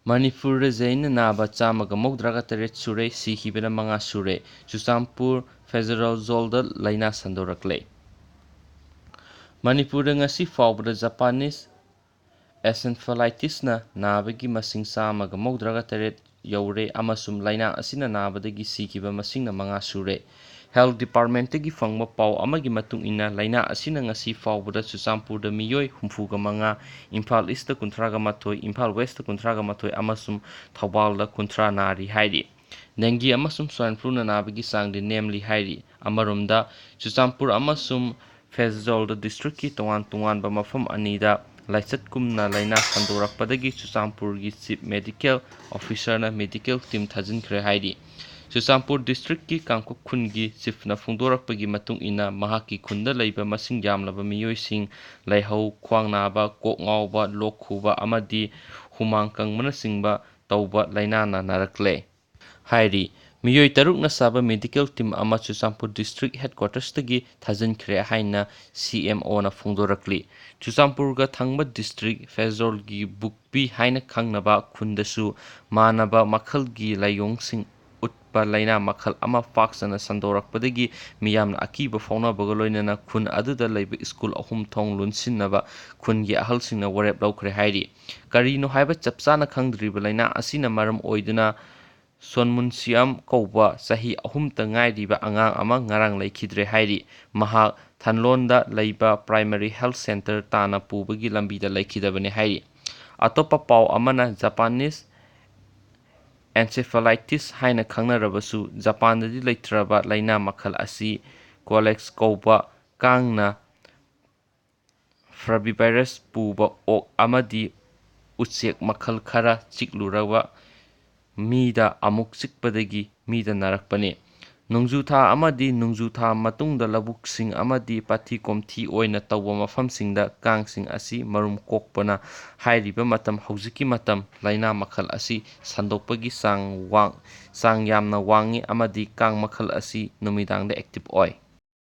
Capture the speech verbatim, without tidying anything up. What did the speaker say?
ꯃꯅꯤꯄꯨꯔꯗ ꯖꯩꯅ ꯅꯥꯕ ꯆꯥꯝꯃꯒ ꯃꯧꯗ꯭ꯔꯥꯒ ꯇꯔꯦꯠ ꯁꯨꯔꯦ, ꯁꯤꯈꯤꯕꯅ ꯃꯉꯥ ꯁꯨꯔꯦ꯫ ꯆꯨꯔꯆꯥꯟꯄꯨꯔ ꯐꯦꯖꯔꯣꯜ ꯖꯣꯜꯗ ꯂꯥꯏꯅꯥ ꯁꯟꯗꯣꯔꯛꯂꯦ꯫ ꯃꯅꯤꯄꯨꯔꯗ ꯉꯁꯤ ꯐꯥꯎꯕꯗ ꯖꯄꯥꯅꯤꯁ ꯑꯦꯟꯁꯦꯐꯦꯂꯥꯏꯇꯤꯁꯅ ꯅꯥꯕꯒꯤ ꯃꯁꯤꯡ ꯆꯥꯝꯃꯒ ꯃꯧꯗ꯭ꯔꯥꯒ ꯇꯔꯦꯠ ꯌꯧꯔꯦ ꯑꯃꯁꯨꯡ ꯂꯥꯏꯅꯥ ꯑꯁꯤꯅ ꯅꯥꯕꯗꯒꯤ ꯁꯤꯈꯤꯕ ꯃꯁꯤꯡꯅ ꯃꯉꯥ ꯁꯨꯔꯦ꯫ ꯍꯦꯜꯊ ꯗꯤꯄꯥꯔꯠꯃꯦꯟꯠꯇꯒꯤ ꯐꯪꯕ ꯄꯥꯎ ꯑꯃꯒꯤ ꯃꯇꯨꯡ ꯏꯟꯅ, ꯂꯥꯏꯅꯥ ꯑꯁꯤꯅ ꯉꯁꯤ ꯐꯥꯎꯕꯗ ꯆꯨꯔꯆꯥꯟꯄꯨꯔꯗ ꯃꯤꯑꯣꯏ ꯍꯨꯝꯐꯨꯒ ꯃꯉꯥ, ꯏꯝꯐꯥꯜ ꯏꯁꯇ ꯀꯨꯟꯊ꯭ꯔꯥꯒ ꯃꯥꯊꯣꯏ, ꯏꯝꯐꯥꯜ ꯋꯦꯁꯇ ꯀꯨꯟꯊ꯭ꯔꯥꯒ ꯃꯥꯊꯣꯏ ꯑꯃꯁꯨꯡ ꯊꯧꯕꯥꯜꯗ ꯀꯨꯟꯊ꯭ꯔꯥ ꯅꯥꯔꯤ ꯍꯥꯏꯔꯤ꯫ ꯗꯦꯡꯒꯤ ꯑꯃꯁꯨꯡ ꯁ꯭ꯋꯥꯏꯟ ꯐ꯭ꯂꯨꯅ ꯅꯥꯕꯒꯤ ꯆꯥꯡꯗꯤ ꯅꯦꯝꯂꯤ ꯍꯥꯏꯔꯤ꯫ ꯑꯃꯔꯣꯝꯗ, ꯆꯨꯔꯆꯥꯟꯄꯨꯔ ꯑꯃꯁꯨꯡ ꯐꯦꯖꯣꯜꯗ ꯗꯤꯁꯇ꯭ꯔꯤꯛꯀꯤ ꯇꯣꯉꯥꯟ ꯇꯣꯉꯥꯟꯕ ꯃꯐꯝ ꯑꯅꯤꯗ ꯂꯥꯏꯆꯠꯀꯨꯝꯅ ꯂꯥꯏꯅꯥ ꯁꯟꯗꯣꯔꯛꯄꯗꯒꯤ ꯆꯨꯔꯆꯥꯟꯄꯨꯔꯒꯤ ꯆꯤꯐ ꯃꯦꯗꯤꯀꯦꯜ ꯑꯣꯐꯤꯁꯔꯅ ꯃꯦꯗꯤꯀꯦꯜ ꯇꯤꯝ ꯊꯥꯖꯤꯟꯈ꯭ꯔꯦ ꯍꯥꯏꯔꯤ꯫ ꯆꯨꯔꯆꯥꯟꯄꯨꯔ ꯗꯤꯁꯇ꯭ꯔꯤꯛꯀꯤ ꯀꯥꯡꯄꯣꯛ ꯈꯨꯟꯒꯤ ꯆꯤꯐꯅ ꯐꯣꯡꯗꯣꯔꯛꯄꯒꯤ ꯃꯇꯨꯡ ꯏꯟꯅ, ꯃꯍꯥꯛꯀꯤ ꯈꯨꯟꯗ ꯂꯩꯕ ꯃꯁꯤꯡ ꯌꯥꯝꯂꯕ ꯃꯤꯑꯣꯏꯁꯤꯡ ꯂꯥꯏꯍꯧ, ꯈ꯭ꯋꯥꯡ ꯅꯥꯕ, ꯀꯣꯛ ꯉꯥꯎꯕ, ꯂꯣꯛ ꯈꯨꯕ ꯑꯃꯗꯤ ꯍꯨꯃꯥꯡ ꯀꯪꯕꯅꯆꯤꯡꯕ ꯇꯧꯕ ꯂꯥꯏꯅꯥꯅ ꯅꯥꯔꯛꯂꯦ ꯍꯥꯏꯔꯤ꯫ ꯃꯤꯑꯣꯏ ꯇꯔꯨꯛꯅ ꯁꯥꯕ ꯃꯦꯗꯤꯀꯦꯜ ꯇꯤꯝ ꯑꯃ ꯆꯨꯔꯆꯥꯟꯄꯨꯔ ꯗꯤꯁꯇ꯭ꯔꯤꯛ ꯍꯦꯗꯀ꯭ꯋꯥꯇꯔꯁꯇꯒꯤ ꯊꯥꯖꯤꯟꯈ꯭ꯔꯦ ꯍꯥꯏꯅ ꯁꯤ ꯑꯦꯝ ꯑꯣꯅ ꯐꯣꯡꯗꯣꯔꯛꯂꯤ꯫ ꯆꯨꯔꯆꯥꯟꯄꯨꯔꯒ ꯊꯪꯕ ꯗꯤꯁꯇ꯭ꯔꯤꯛ ꯐꯦꯖꯣꯜꯒꯤ ꯕꯨꯛꯄꯤ ꯍꯥꯏꯅ ꯈꯪꯅꯕ ꯈꯨꯟꯗꯁꯨ ꯃꯥꯟꯅꯕ ꯃꯈꯜꯒꯤ ꯂꯥꯏꯑꯣꯡꯁꯤꯡ ꯎꯠꯄ ꯂꯥꯏꯅꯥ ꯃꯈꯜ ꯑꯃ ꯄꯥꯛ ꯁꯟꯅ ꯁꯟꯗꯣꯔꯛꯄꯗꯒꯤ ꯃꯤꯌꯥꯝꯅ ꯑꯀꯤꯕ ꯐꯥꯎꯅꯕꯒ ꯂꯣꯏꯅꯅ ꯈꯨꯟ ꯑꯗꯨꯗ ꯂꯩꯕ ꯁ꯭ꯀꯨꯜ ꯑꯍꯨꯝ ꯊꯣꯡ ꯂꯣꯟꯁꯤꯟꯅꯕ ꯈꯨꯟꯒꯤ ꯑꯍꯜꯁꯤꯡꯅ ꯋꯥꯔꯦꯞ ꯂꯧꯈ꯭ꯔꯦ ꯍꯥꯏꯔꯤ꯫ ꯀꯔꯤꯅꯣ ꯍꯥꯏꯕ ꯆꯞ ꯆꯥꯅ ꯈꯪꯗ꯭ꯔꯤꯕ ꯂꯥꯏꯅꯥ ꯑꯁꯤꯅ ꯃꯔꯝ ꯑꯣꯏꯗꯨꯅ ꯁꯣꯟꯃꯨꯟꯁꯤꯌꯝ ꯀꯧꯕ ꯆꯍꯤ ꯑꯍꯨꯝꯇ ꯉꯥꯏꯔꯤꯕ ꯑꯉꯥꯡ ꯑꯃ ꯉꯔꯥꯡ ꯂꯩꯈꯤꯗ꯭ꯔꯦ ꯍꯥꯏꯔꯤ꯫ ꯃꯍꯥꯛ ꯊꯟꯂꯣꯟꯗ ꯂꯩꯕ ꯄ꯭ꯔꯥꯏꯃꯔꯤ ꯍꯦꯜꯊ ꯁꯦꯟꯇꯔ ꯇꯥꯟꯅ ꯄꯨꯕꯒꯤ ꯂꯝꯕꯤꯗ ꯂꯩꯈꯤꯗꯕꯅꯤ ꯍꯥꯏꯔꯤ꯫ ꯑꯇꯣꯞꯄ ꯄꯥꯎ ꯑꯃꯅ, ꯖꯄꯥꯅꯤꯁ ꯑꯦꯟꯁꯦꯐꯦꯂꯥꯏꯇꯤꯁ ꯍꯥꯏꯅ ꯈꯪꯅꯔꯕꯁꯨ ꯖꯄꯥꯟꯗꯗꯤ ꯂꯩꯇ꯭ꯔꯕ ꯂꯥꯏꯅꯥ ꯃꯈꯜ ꯑꯁꯤ ꯀꯣꯂꯦꯛꯁ ꯀꯧꯕ ꯀꯥꯡꯅ ꯐ꯭ꯂꯥꯕꯤꯚꯥꯏꯔꯁ ꯄꯨꯕ ꯑꯣꯛ ꯑꯃꯗꯤ ꯎꯆꯦꯛ ꯃꯈꯜ ꯈꯔ ꯆꯤꯛꯂꯨꯔꯕ ꯃꯤꯗ ꯑꯃꯨꯛ ꯆꯤꯛꯄꯗꯒꯤ ꯃꯤꯗ ꯅꯥꯔꯛꯄꯅꯤ꯫ ꯅꯣꯡꯖꯨꯊꯥ ꯑꯃꯗꯤ ꯅꯣꯡꯖꯨꯊꯥ ꯃꯇꯨꯡꯗ ꯂꯧꯕꯨꯛꯁꯤꯡ ꯑꯃꯗꯤ ꯄꯥꯊꯤ ꯀꯣꯝꯊꯤ ꯑꯣꯏꯅ ꯇꯧꯕ ꯃꯐꯝꯁꯤꯡꯗ ꯀꯥꯡꯁꯤꯡ ꯑꯁꯤ ꯃꯔꯨꯝ ꯀꯣꯛꯄꯅ ꯍꯥꯏꯔꯤꯕ ꯃꯇꯝ ꯍꯧꯖꯤꯛꯀꯤ ꯃꯇꯝ ꯂꯥꯏꯅꯥ ꯃꯈꯜ ꯑꯁꯤ ꯁꯟꯗꯣꯛꯄꯒꯤ ꯆꯥꯡ ꯋꯥꯡ-, ꯆꯥꯡ ꯌꯥꯝꯅ ꯋꯥꯡꯏ ꯑꯃꯗꯤ ꯀꯥꯡ ꯃꯈꯜ ꯑꯁꯤ ꯅꯨꯃꯤꯗꯥꯡꯗ ꯑꯦꯛꯇꯤꯚ ꯑꯣꯏ꯫